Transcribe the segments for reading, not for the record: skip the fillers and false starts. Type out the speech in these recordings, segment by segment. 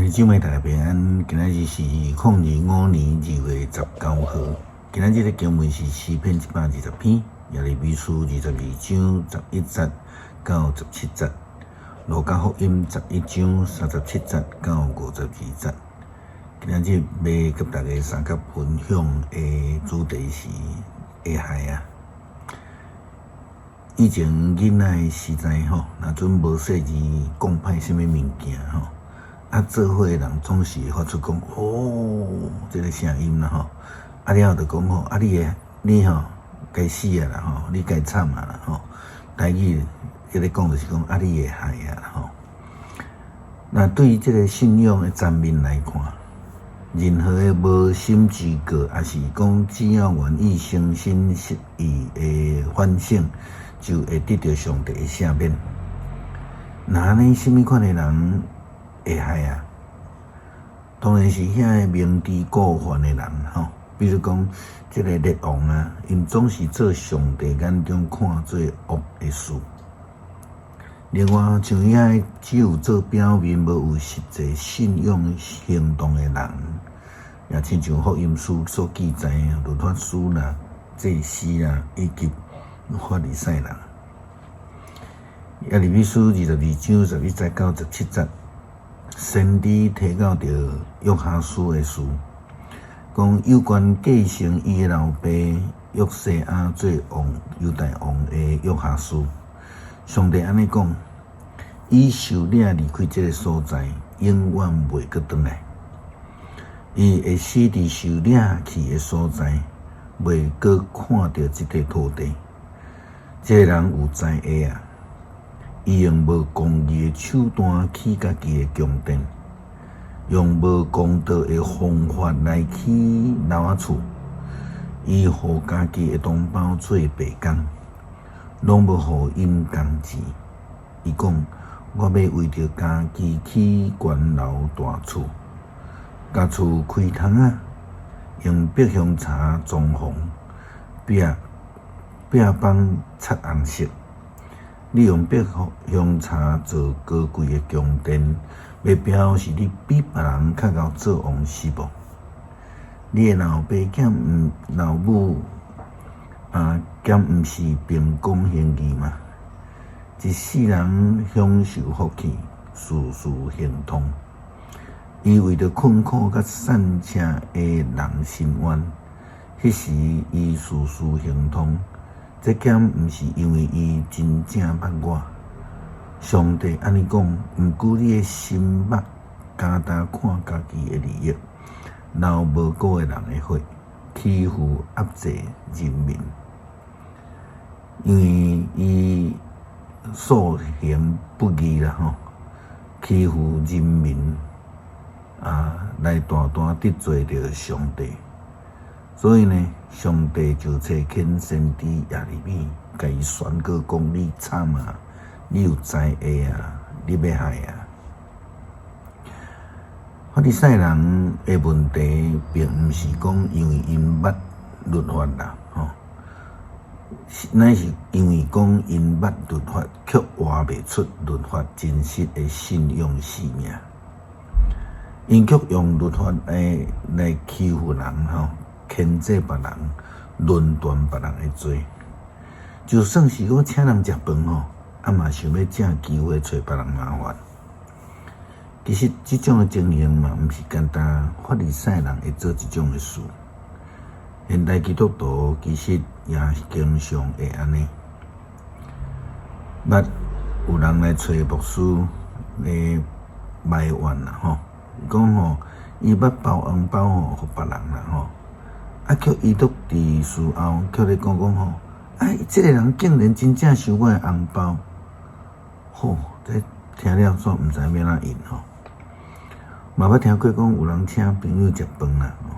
兄弟姊妹大家平安，今仔日是2025年2月19號。今仔日的經文是詩篇120篇，耶利米書22章11節到17節，路加福音11章37節到52節。今仔日欲佮大家相佮分享的主題是會害啊。以前囡仔的時代吼，若陣無細膩講歹啥物物件吼，啊，做伙的人總是會發出講哦，這个聲音啦吼，啊了後就講吼，啊你會你吼該死啊啦吼，你該慘啊啦吼，台語彼个講就是講啊你會害啊啦吼。那對於這个信仰的層面來看，任何的無心之過，抑是講只要願意誠心實意的反省，就會得著上帝的赦免。那按呢，啥物款的人會害啊？當然是遐个明知故犯的人吼，比如講，這个列王啊，𪜶總是做上帝眼中看做惡的事。另外，像遐个只有做表面，無有實際信仰行動的人，也親像福音書所記載的律法師啦、祭司啦，以及法利賽人。耶利米書22章11節到17節，先知提到著約哈斯的事，講有權繼承伊的老爸約西亞做王、猶大王的約哈斯。上帝按呢講，伊受掠離開這个所在，永遠袂閣轉來。伊會死佇受掠去的所在，袂閣看著這塊土地。這个人有災禍啊！伊用無公義的手段起家己的宮殿，用無公道的方法來起樓仔厝。伊予家己的同胞做白工，攏無予𪜶工錢。伊講：我欲為著家己起懸樓大厝，共厝開窗仔，用白香柴裝潢，壁壁板漆紅色。你用白香柴做高貴的宮殿，欲表示你比別人較𠢕做王是無？你的老爸兼毋老母啊，敢毋是憑公行義嗎？一世人享受福氣，事事亨通。伊為著困苦佮散赤的人伸冤，彼時伊事事亨通。這敢毋是因為伊真正捌我？上帝按呢講，毋過你的心目敢焦看家己的利益，流無辜的人的血，欺負壓制人民，因為伊素行不義啦吼，欺負人民啊，來大大得罪著上帝。所以呢，上帝就差遣先知耶利米，共伊宣告講：你慘啊，你有災禍啊，你欲害啊！法利賽人的問題，並毋是講因為𪜶捌律法啦，吼，乃是因為講𪜶捌律法，卻活袂出律法真實的信仰生命。𪜶卻用律法來欺負人，吼，牽制別人，論斷別人的罪，就算是講請人食飯吼，啊嘛想欲藉機會揣別人麻煩。其實這種的情形嘛，毋是干焦法利賽人會做這種的事。現代基督徒其實也經常會按呢。捌有人來揣牧師咧埋怨啦吼，講吼伊捌包紅包吼，予別人啦吼。啊！卻伊都佇事後，卻咧講講吼，哎，這个人竟然真正收我的紅包，吼！這聽了煞毋知欲按怎應吼。嘛捌聽過講有人請朋友食飯啦，吼！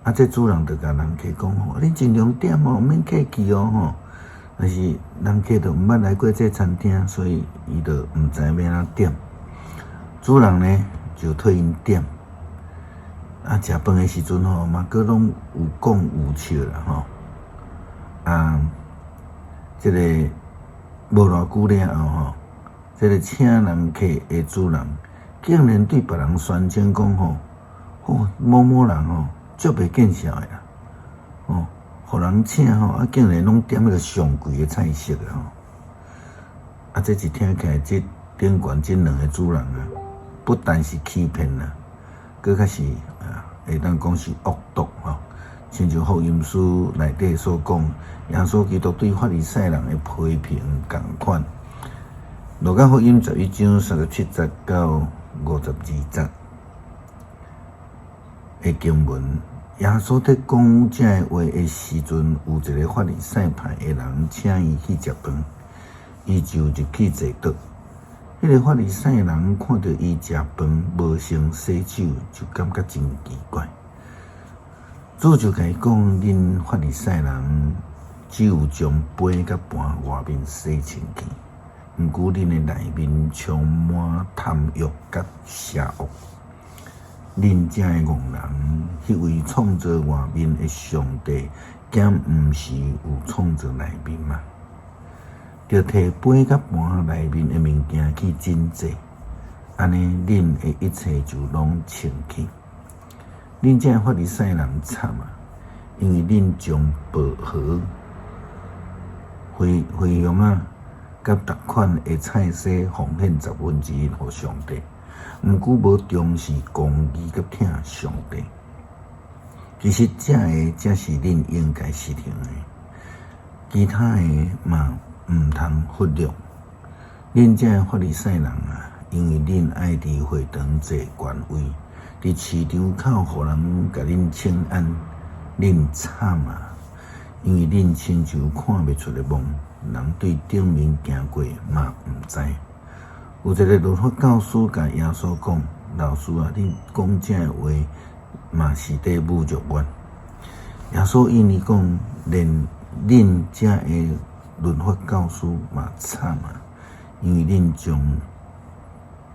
啊，這主人就共人客講吼，你盡量點哦，毋免客氣哦，吼。但是人客就毋捌來過這餐廳，所以伊就毋知欲按怎點。主人呢就替𪜶點。啊，食飯的時陣吼，嘛閣攏有講有笑啦吼。啊，這个無偌久了後吼，這个請人客的主人竟然對別人宣稱講吼，哦，某某人吼，足袂見笑的啦，哦，予人請吼，啊，竟然攏點彼个上貴的菜色的吼，啊，這一聽起來，這頂懸這兩个主人啊，不但是欺騙啦，閣較是啊，會當講是惡毒吼。親像福音書內底所講，耶穌基督對法利賽人的批評仝款。路加福音11章37節到52節的經文，耶穌佇講這个話的時陣，有一个法利賽派的人請伊去食飯，伊就入去坐桌。彼个法利賽人看著伊食飯無先洗手，就感覺真奇怪。主就共伊講：恁法利賽人只有將杯佮盤外面洗清氣，毋過恁的內面充滿貪欲佮邪惡。恁遮的戇人，彼位創造外面的上帝，敢毋是有創造內面嗎？著提杯佮盤內面的物件去淨祭，按呢恁的一切就攏清氣。恁遮的法利賽人慘啊！因為恁將薄荷、茴茴香仔，佮逐款的菜蔬奉獻1/10予上帝，毋過無重視公義佮疼上帝。其實這个才是恁應該實行的，其他的嘛毋通忽略。恁遮的法利賽人啊，因為恁愛佇會堂坐權位，佇市場口予人共恁請安，恁慘啊！因為恁親像看袂出的夢，人對頂面行過嘛毋知。有一个律法教師共耶穌講：老師啊，你講這个話嘛是佇侮辱阮。耶穌應伊講：連恁遮的律法教師嘛慘啊！因為恁將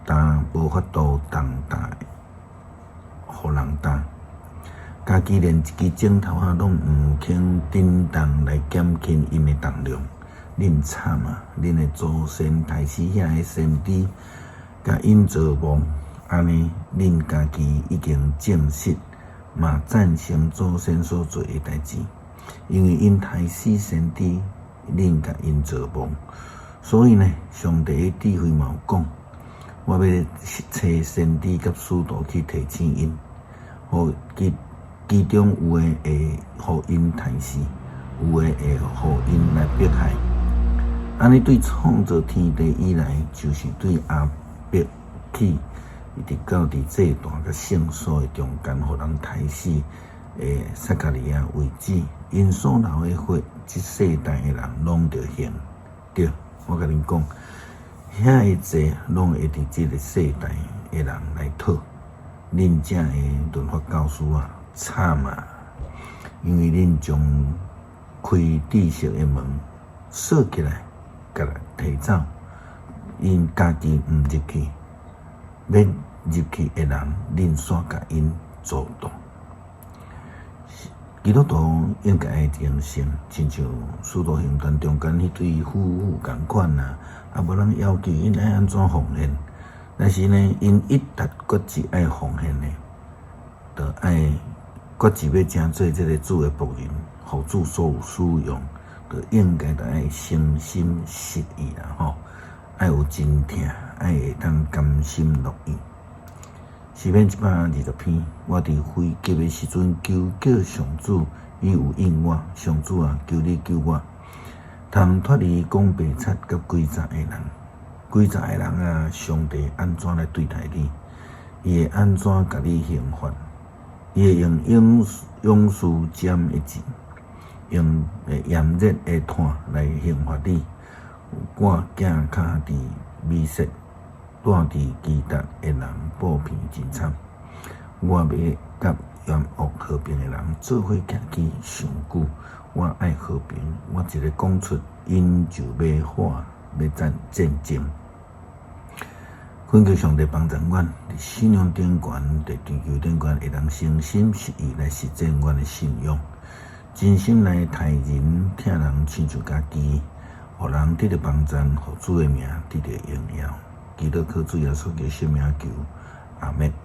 擔無法度重擔予人擔，家己連一支指頭仔攏毋肯振動來減輕𪜶的重量，恁慘啊！恁的祖先刣死遐个先知，共𪜶做夢，按呢恁家己已經證實，嘛贊成祖先所做的代誌，因為𪜶刣死先知，恁共𪜶做夢，所以呢，上帝的智慧嘛有講，我欲差先知佮使徒去提醒𪜶，予其其中有的會予𪜶刣死，有的會予𪜶來迫害。按呢對創造天地以來，就是對亞伯起，一直到佇祭壇佮聖所的中間，予人刣死的撒迦利亞為止，𪜶所流的血，這世代的人攏著還。對，我共恁講，遐个債攏會佇這个世代的人來討。恁遮的律法教師啊，慘啊！因為恁將開知識的門鎖起來，共人提走，𪜶家己毋入去，欲入去的人，恁煞共𪜶阻擋。基督徒應該愛虔誠，親像使徒行傳中間彼對夫婦仝款啊，啊無人要求𪜶愛按怎奉獻，但是呢，𪜶一旦決志愛奉獻呢，就愛決志欲成做這个主的僕人，予主所有使用，就應該著愛誠心實意啦吼，愛有真疼，愛會當甘心樂意。詩篇120篇，我佇危急的時陣求叫上主，伊有應我。上主啊，求你救我，通脫離講白賊佮詭詐的人。詭詐的人啊，上帝按怎來對待你？伊會按怎共你刑罰？伊會用勇勇士尖的箭，用炎熱的炭來刑罰你。我囝跤佇米設，住佇基達的人布片真慘。我欲佮厭惡和平的人做伙徛起上久。我愛和平，我一个講出，𪜶就欲化欲戰戰爭。懇求上帝幫助阮，佇信仰頂懸，佇追求頂懸，會當誠心實意來實踐阮的信仰，真心來待人疼人，親像家己，予人得著幫贊，予主的名得著榮耀。基督靠主耶穌的聖名求，阿們。